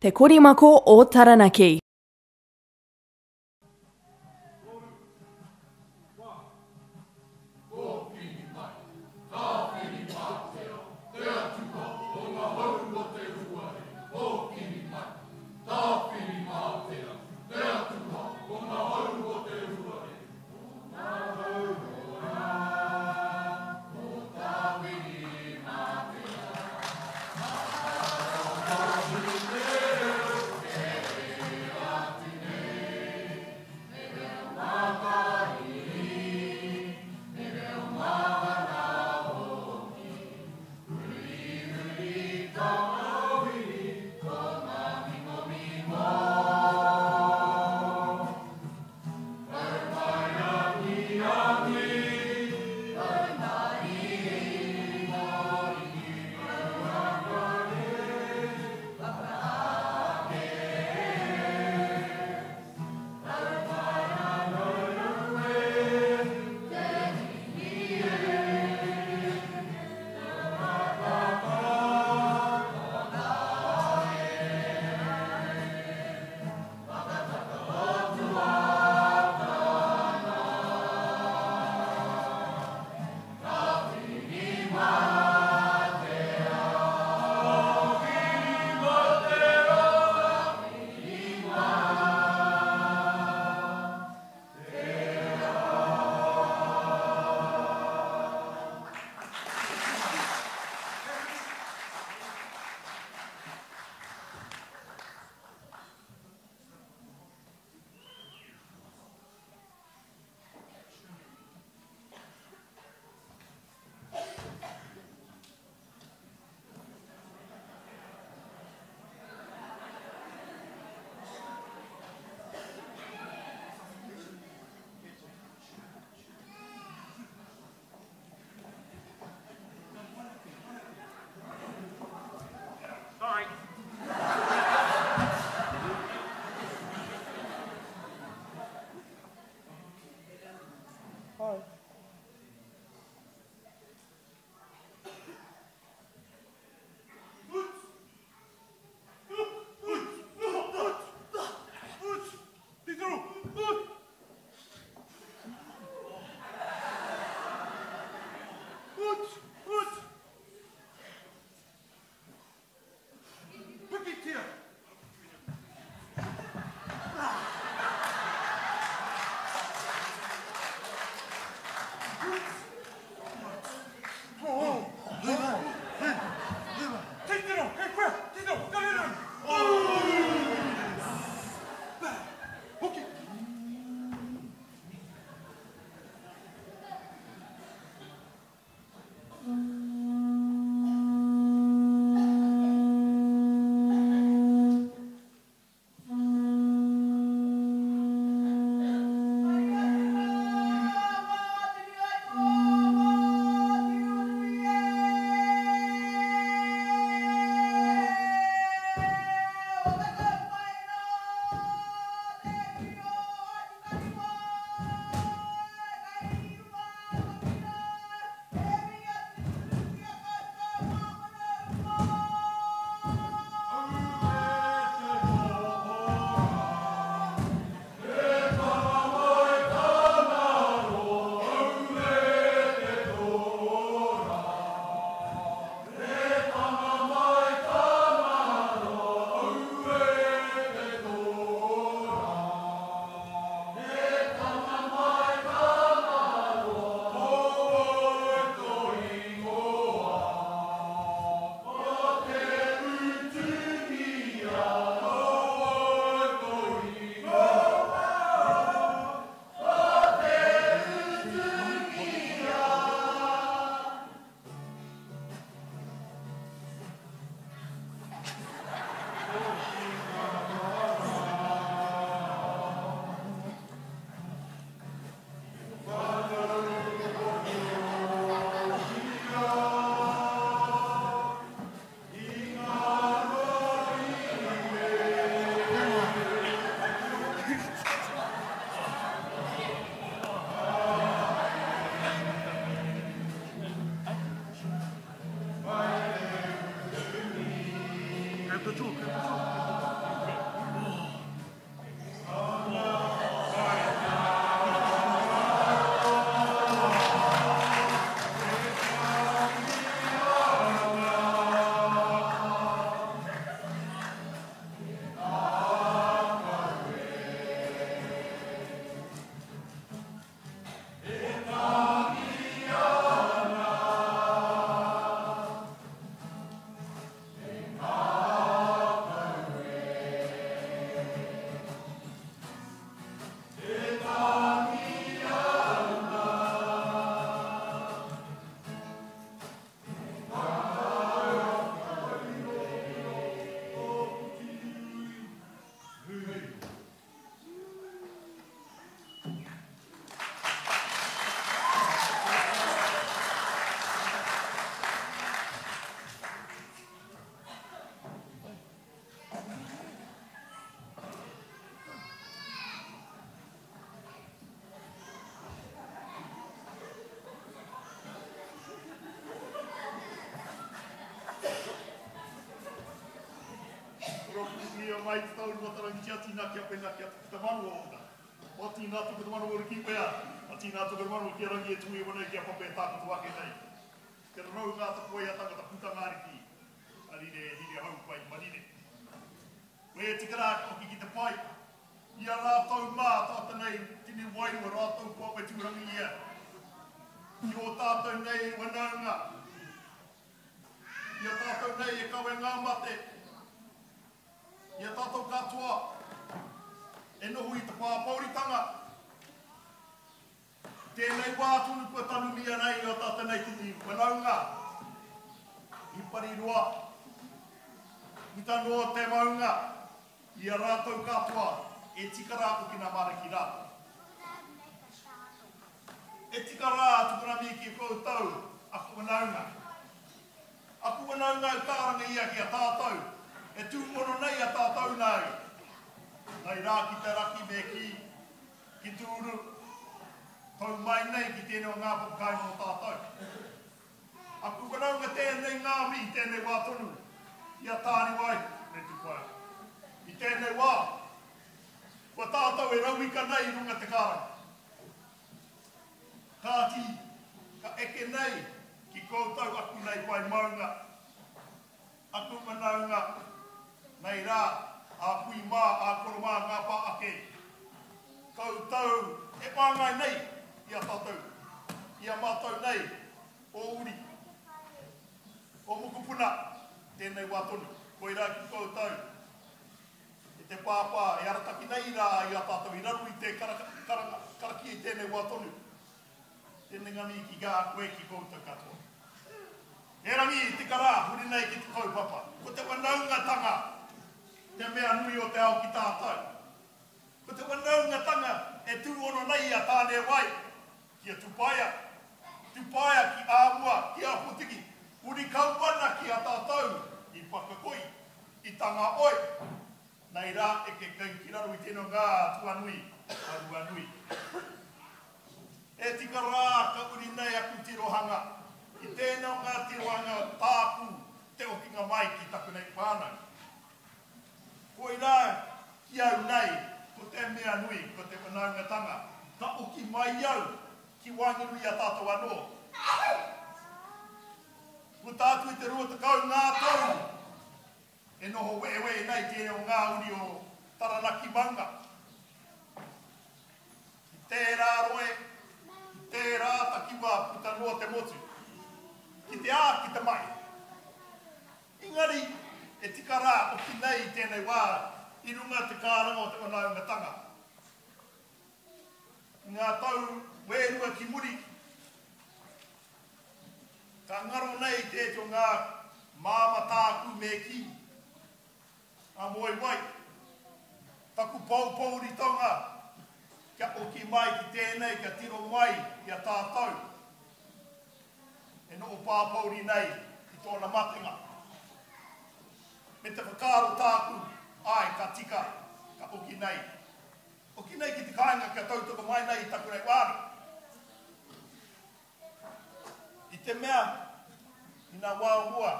Te Korimako o Taranaki. Grab the jewel, grab the jewel. Hui o Ngai Te Tauru Matarangi Tia Tina Kia Pena Kia Te Manu o Ona. O Tina Tuku Te Manu o Riki Wea, a Tina Tuku Te Manu ki a Rangi e tū iho nei ki a Pape e tākoto ake nei. Te rarau ngā tapuwae a tangata puta ngā riki, a rire e rire hau pai marire. Koe e tika rā ka hoki ki te pai, i a rātou mā tātou nei tini wairua rātou kua whetūrangi ia ki ō tātou nei whanaunga, i a tātou nei e kawe ngā mate, i a tātou katoa e noho i te pāpouritanga. Tēnei wā tonu kua tanumia nei i a tātou nei tini whanaunga i Pariroa, puta noa te maunga i a rātou katoa e tika rā hoki nā Mariki rātou. E tika rā tukuna mihi ki koutou, aku whanaunga. Aku whanaunga i karanga ia ki a tātou, e tūhono nei a tātou nāu. Nei rā ki te raki me kī, ki tūru, tau mai nei ki tēnei o ngā papakāinga o tātou. Aku whanaunga tēnei ngā mihi tēnei wā tonu, i a Tāriwai me Tupaia. I tēnei wā, kua tātou e rauika nei i runga te karanga. Kāti, ka eke nei ki koutou aku nei whai maunga, aku whanaunga, nei rā, a kui mā, a koro mā ngā pā ake. Koutou e whāngai nei i a tātou, i a mātou nei, o uri, o mokopuna, tēnei wā tonu. Koirā ki koutou. E te Pāpā, e arataki nei rā i a tātou i raro i te karanga, karakia i tēnei wā tonu. Tēnei ngā mihi ki a koe, ki koutou katoa. Erangi, tika rā, huri nei ki te kaupapa. Ko te whanaungatanga te mea nui o te ao ki tātou. Ko te whanaungatanga e tūhono nei i a Tānewai ki a Tupaia, Tupaia ki Āmua, ki Āpotiki, huri kau ana ki a tātou i Pakakoi, i Tangaoi, nei rā eke kai ki raro i tēnei o ngā tuanui a Ruanui. E tika rā ka uri nei aku tirohanga ki tēnei o ngā tirohanga tāku te okinga mai ki taku nei whānau. Koirā ki au nei ko te mea nui ko te whanaungatanga ka oki mai au ki waenganui i a tātou anō. Puta atu i te 20 ngā tau e noho wehewehe nei tēnei o ngā uri o Taranaki maunga. Ki tērā rohe, ki tērā takiwā puta noa te motu. Ki te ā, ki te mai. Engari, e tika rā, oki nei i tēnei wā, i runga te kāranga o te whanaungatanga. I ngā tau wērua ki muri, ka ngaro nei tēti o ngā māma tāku me kī, a moe wai, taku poupouritanga kia oki mai ki tēnei, kia tiro mai i a tātou. E noho pāpōuri nei i tōna matenga. Me te whakaaro tāku, āe, ka tika, ka oki nei. Oki nei ki te kāinga kia tautoko mai nei i taku nei wāhi. I te mea, i nā wā o mua,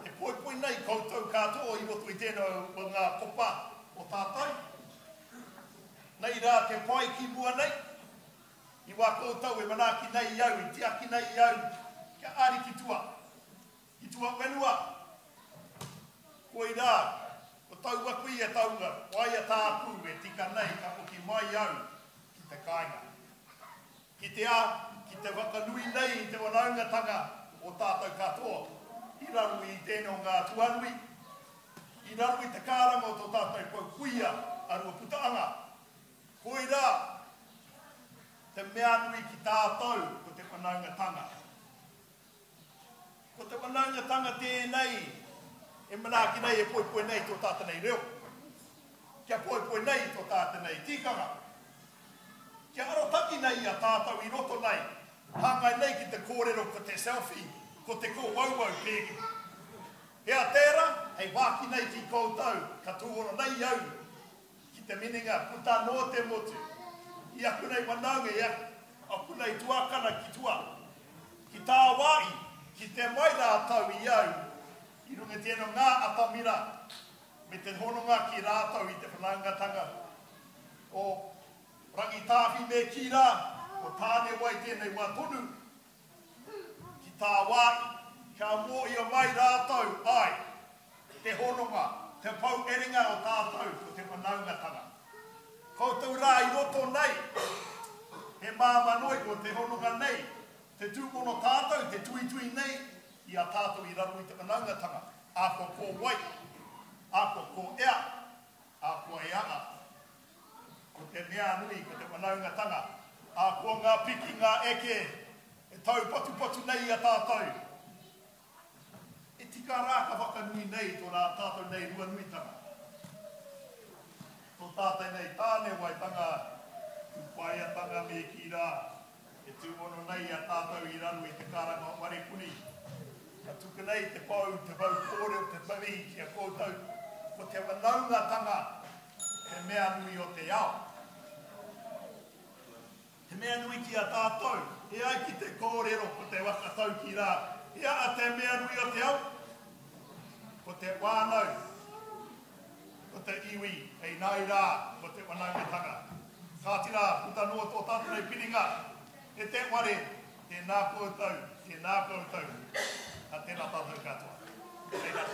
e poipoi nei koutou katoa i roto i tēnā o ngā kopa o tātou. Nei rā te pai ki mua nei, I wā koutou e manaaki nei i au, i tiaki nei i au, kia ariki tua, ki tua whenua. Koirā, ko taua kuia taua waia tāku e tika nei ka hoki mai au ki te kāinga. Ki te a, ki te whakanui nei i te whanaungatanga o tātou katoa, i raro i tēnei o ngā tuanui, i raro i te kāranga o tō tātou pou kuia a Ruaputaanga, Koirā te mea nui ki tātou ko te whanaungatanga. Ko te whanaungatanga tēnei e manaaki nei, e poipoi nei tō tātou nei reo. Kia poipoi nei tō tātou nei tikanga. Kia arotaki nei i a tātou i roto nei, hāngai nei ki te kōrero ko te selfie, ko te kōauau pēke. Hea tērā, hei wāki nei ki koutou, ka tūhono nei au Ki te minenga puta noa te motu. I aku nei whanaunga, i aku nei tuakana ki tua, ki tāwāhi, ki te mai rātou i au i runga i tēnei o ngā atamira. Me te hononga ki rātou i te whanaungatanga o Rangitāwhi me kī rā, ko Tānewai tēnei wā tonu, ki tāwāhi, kia mōhio mai rātou, āe, te hononga, te pou eringa o tātou ko te whanaungatanga. Koutou rā i roto nei, he māmā noa iho te hononga nei, te tūpono tātou, te tuitui nei i a tātou i raro i te whanaungatanga, ā, ko wai, ā, ko ea, ā, ko ea. Ko te mea nui, ko te whanaungatanga, ā, ko ngā piki, ngā eke e taupatupatu nei i a tātou. E tika rā ka whakanui nei tō rā tātou nei ruanuitanga. Tō tātou nei tānewaitanga, tūpaeatanga me kī rā, e tūhono nei i a tātou i raro i te karanga o Warekuni. Ka tuku nei te pou, te mau kōrero, te mihi ki a koutou, ko te whanaungatanga te mea nui o te ao. Te mea nui ki a tātou, e ai ki te kōrero ko te waka tauki rā, he aha te mea nui o te ao? Ko te whānau, ko te iwi, hei nāi rā, ko te whanaungatanga. Kāti rā, puta noa tō tātou nei piringa, e te ware, tēnā koutou, tēnā koutou, a tēnā tātou katoa. Tēnā.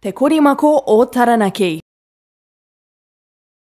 Te Korimako o Taranaki.